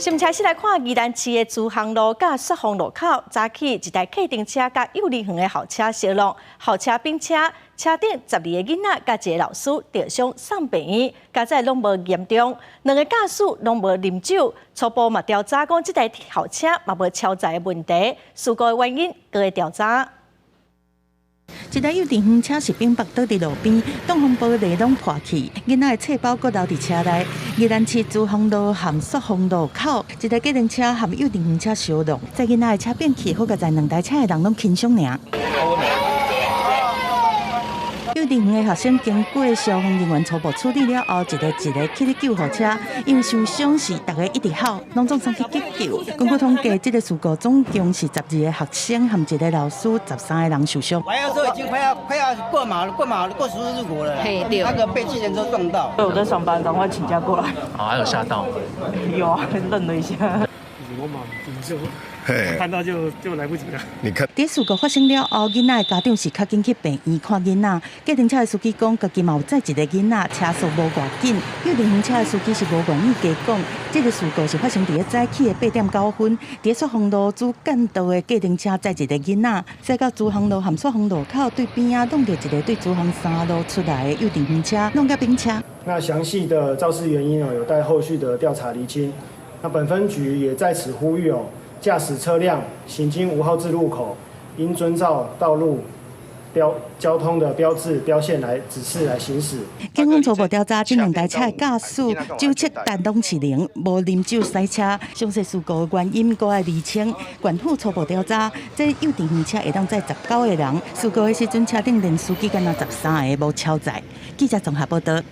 新聞先來看宜蘭市的慈航路佮雪峰路口，早起一台客運車佮幼兒園的校車相挵，校車反車，車頂12個囡仔佮一个老師著傷送病院，佳哉攏無嚴重，兩个駕駛攏無啉酒，初步嘛調查講這台校車嘛無超載的問題，事故的原因閣會調查。一台幼稚園車是反縛倒佇路邊，擋風玻璃攏破去，囡仔的冊包閣留佇車內。宜蘭市慈航路和雪峰路口，一台計程車和幼稚園車相撞，載囡仔的車變去，好佳哉兩台車的人攏輕傷爾。幼稚園的學生經過消防人員初步處理了後，一个一个去咧救護車，因為受傷是逐个一直哭，攏總送去急救。根據統計，這个事故總共是12个學生和一个老師，13个人受傷。來的時候已經快要過馬路，過馬路過十字路口了，那個被計程車撞到。我在上班，趕快請假過來。啊，還有嚇到？有啊，愣了一下。我嘛緊張，看到就來不及了。你看，佇事故發生了後，囡仔的家長是較緊去病院看囡仔。計程車的司機講，家己嘛有載一个囡仔，車速無偌緊。幼稚園車的司機是無願意加講。這个事故是發生佇咧早起的8點9分，佇雪峰路主幹道的計程車載一个囡仔，駛到慈航路和雪峰路口對邊仔，挵著一个對慈航三路出來的幼稚園車，弄甲反車。那詳細的肇事原因哦，有待後續的調查釐清。那本分局也在此呼籲哦，駕駛車輛行經五號字路口，應遵照道路標交通的標誌標線來指示來行駛。警方初步調查，這兩台車的駕駛酒測值攏是零，無啉酒駛車。詳細事故原因閣愛釐清。縣府初步調查，這幼稚園車會當載19個人，事故的時陣車頂連司機敢若13個，無超載。記者綜合報道。